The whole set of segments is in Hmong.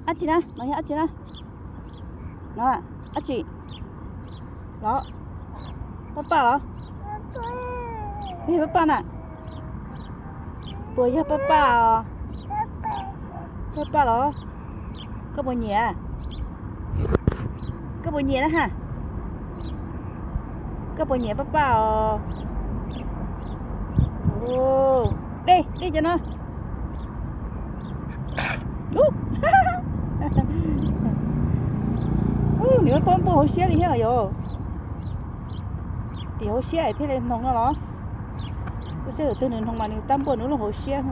Dab tsi na? No yog dab tsi na? No, dab tsi? Los, paj paj los? Yog paj paj na? Puas yog paj paj os? Paj paj los? Koj puas nyiam? Koj puas nyiam na ha? Koj puas nyiam paj paj os? Dej, dej cov no. Nws muab paj npuj hauv siab li thiab yom. Tim hauv siab thiaj li hnoos no los. Kuv saib tus twg nws hnoos mas nws tab npuaj nws lub hauv siab.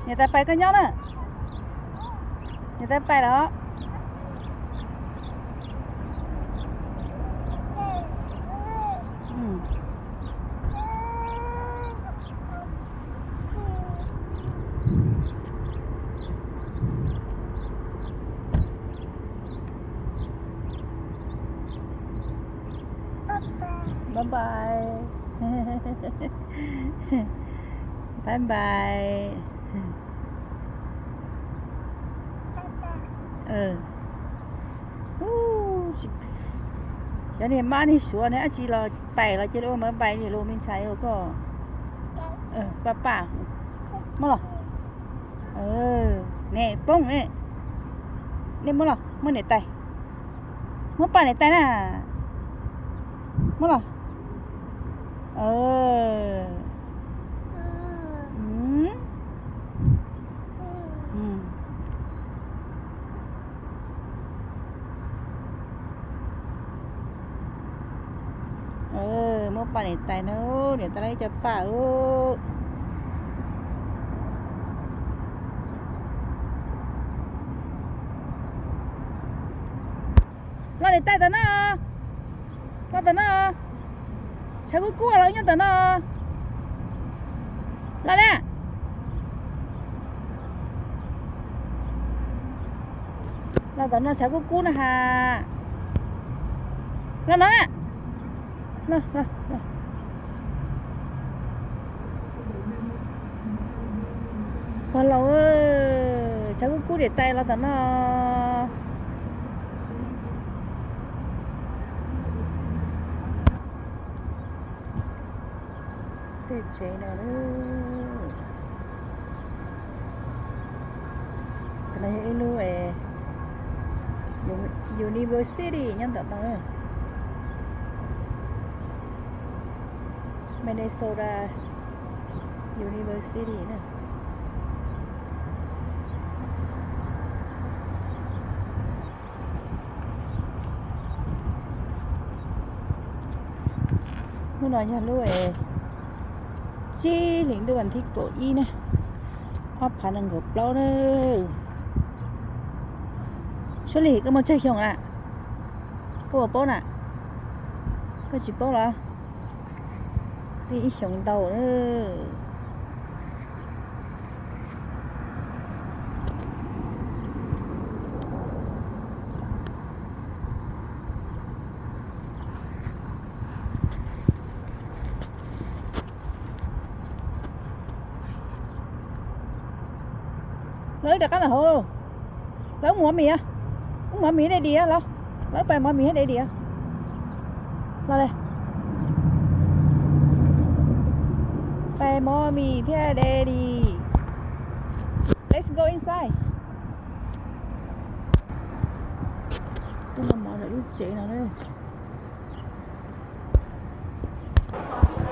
Niam tais pais koj nyob na. Niam tais pais los. Bye bye. Bye bye. Cov niag mab niag suav ne, dab tsi los pais los cia li ua bye bye li lus me ntxhais koj. Paj paj. Muab los. Ne poob ne. Nej muab los, muab niam tais. Muab paj niam tais na. Muab los. Muab paj niam tais na, niam tais lawv cov paj lauj. Los niam tais tom no. Los tom no. Tshav kub kub los nyob tom no. Los le. Los tom no tshav kub kub na ha. Los no na. Pog laus, tshav kub kub niam tais los tom no. Tej tsev no, no yog ib lub university nyob ntawm no, Minnesota University na. Hnub no yog lub tsib hlis ntuj vas thib kaum ib na, ob phav nees nkaum plaub na. Suab Lis, koj muaj tsawg xyoo na? Koj puas paub na? Koj tsis paub los? Twb ib xyoos ntau na. Lawv rov qab los hauv lauj. Lawv mus mov mis, mus mov mis dai dis los. Lawv pais mov mis thiab dai dis los. Pais mov mis thiab dai dis. Let's go inside. Tuaj noj mov ntawm lub tsev no na.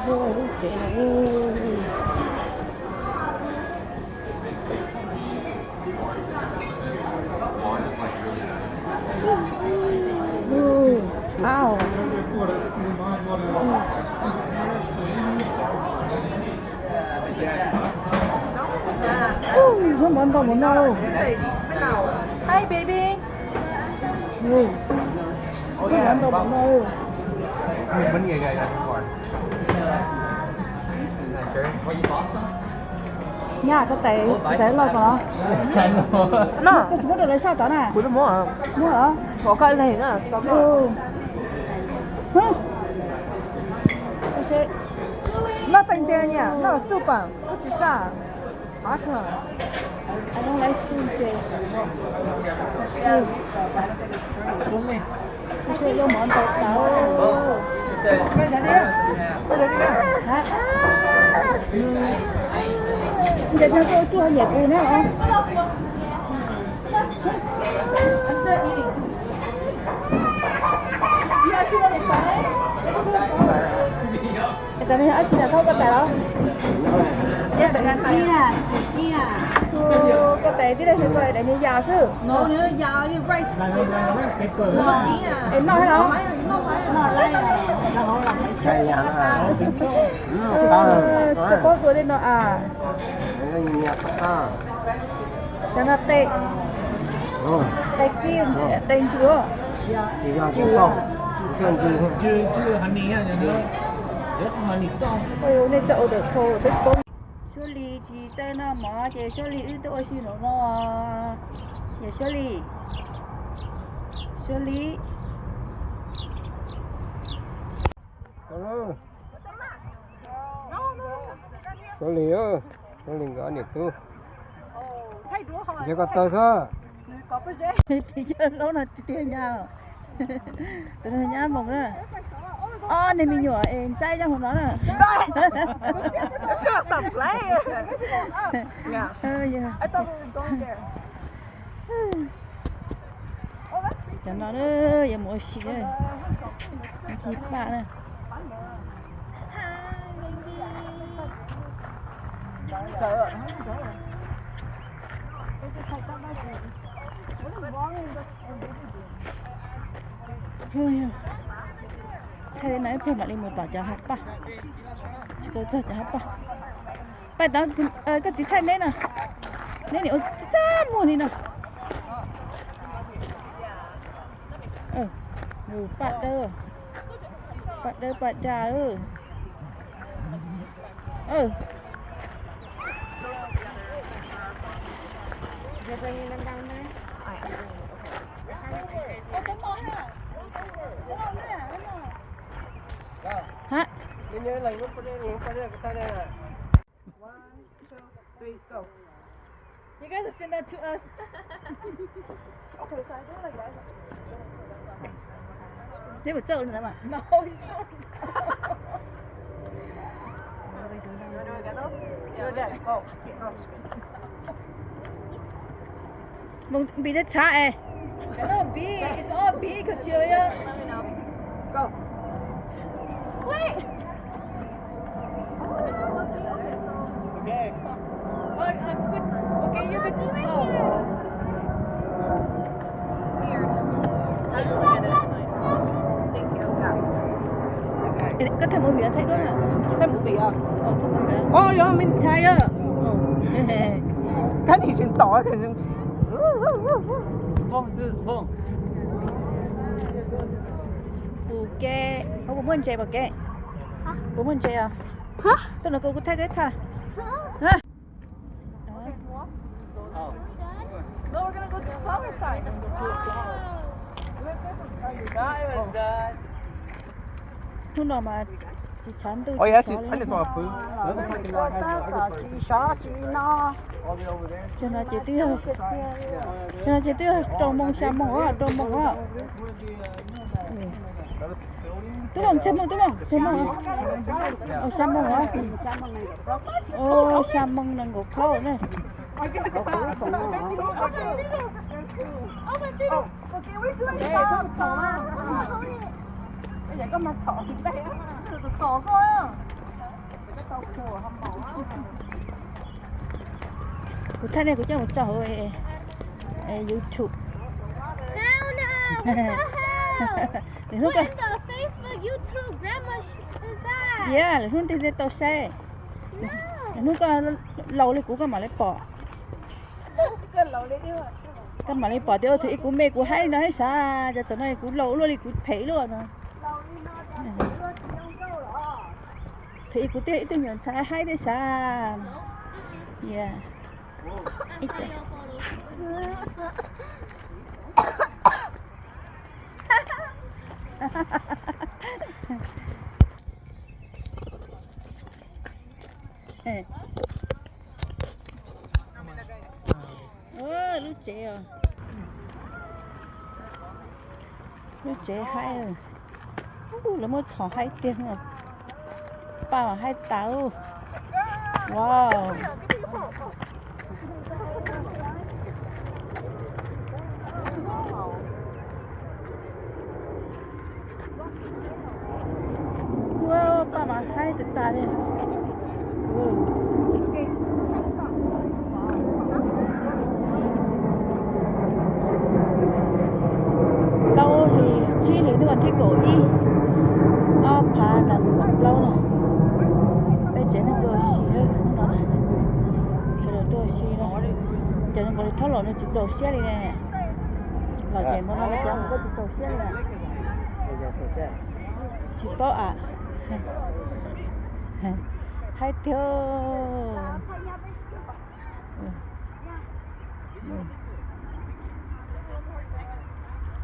Lub tsev no. Au. Ub, zaub mov ntau npaum no. Hi, baby. Ub, zaub mov ntau npaum no. Nyab, koj tais, koj tais loj ko los? No, koj tsis muab rau lawv saj tod na? Kuv twb muab. Muab los? Kom koj leeg na. Noj teev ntse niam, noj xuj pam, koj tsis saj. Av kag. Av zoo laiv xuj ntse. Koj saj yuav mov ntau tas. Ntawm no koj tsuj nyem pw na os. Tam no yog dab tsi na, thaub koj tais los? Koj tais tib neeg koj daim niag yas xwb. Es noj thiab los? Tsis tau paub dua tej no a. Cov no tes, tes kib, tes ntsws. Nej txawj ua dawm thau tab sis Suab Lis tsis txawj noj mov ces Suab Lis wb tuaj ua si nraum no. Yog Suab Lis, Suab Lis. Suab Lis, Suab Lis nkawd ob niam tub. Ntshe koj tawg xwb. Pis coj laub no tiag tiag nyab. Tus no nyab Hmoob na. Ob niag me nyuam es ntxaib nyob hauv no na. Cov no yuav mus ua si, ci paj na. Thaij li no ib pliag mam li mus tom cov hav paj. Tsis tau txog cov hav paj. Paj tod, koj txiv thaij neb no. Neb nim ua txaj muag li no. Paj dawb, paj dawb paj daj. Hab. You guys should send that to us. Neb puas txawj ua li ntawd mas? Npis teb txhav es. Cov no npis, it's all npis, koj tsis yog li. Wait. Okay. Oh, I'm good. Okay, you're good to slow. Weird. That's fine. Thank you. Koj thaij movie los thaij duab na? Thaij movie os. Ov, yuav me ntxhais os. Kab nim tsis ntom. Pum ke, puas muaj ntses pom kev? Puas muaj ntses os? Tuaj no kuv thaij koj ib thaj. Hnub no mas tsis tshav ntuj tsis sov li. Tsis no ces twb yog, tsis no ces twb yog rau moos xya moos os, rau moos os. Tub Moos, tseg moos, Tub Moos, tseg moos. Xya moos os. Xya moos nees nkaum plaub na. Kuv thaij nej kuv coj mus tso hauv YouTube. Lwm hnub koj, lwm hnub ntig tau saib. Lwm hnub koj laus li kuv koj mam li pom. Koj mam li pom tias ua thaum ub kuv me kuv haib no thiab sav, ces txog no kuv laus luaj li kuv phem luaj no. Thaum ub kuv twb yog ib tug me nyuam ntxhais haib thiab sav. Yeah. Ib co. Ua lub tsev os. Lub tsev haib. Ub, lawv muab txhom haib tiag. Paj mas haib tas. Wow. Ua, paj mas haib tas tas li. Plaub hlis, tsib hlis ntuj vas thib kaum ib, ob phav nees nkaum plaub no. Peb tsev neeg tuaj ua si hnub no, sawv daws tuaj ua si no. Cov nkaus li thob los nws tsis txaus siab li ne. Los ces npaum no cov nws kuj tsis txaus siab li na. Tsis paub am. Haib tiag.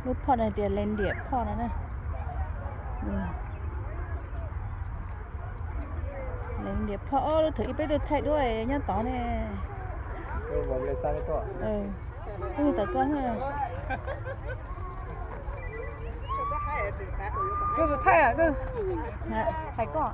Lub phoj no tias Lev Ndiam phoj no na. Lev Ndiam phoj, lub thaum ub peb tuaj thaij duab nyob tod ne. Wb tau koj. Koj tus thaij, hais koj.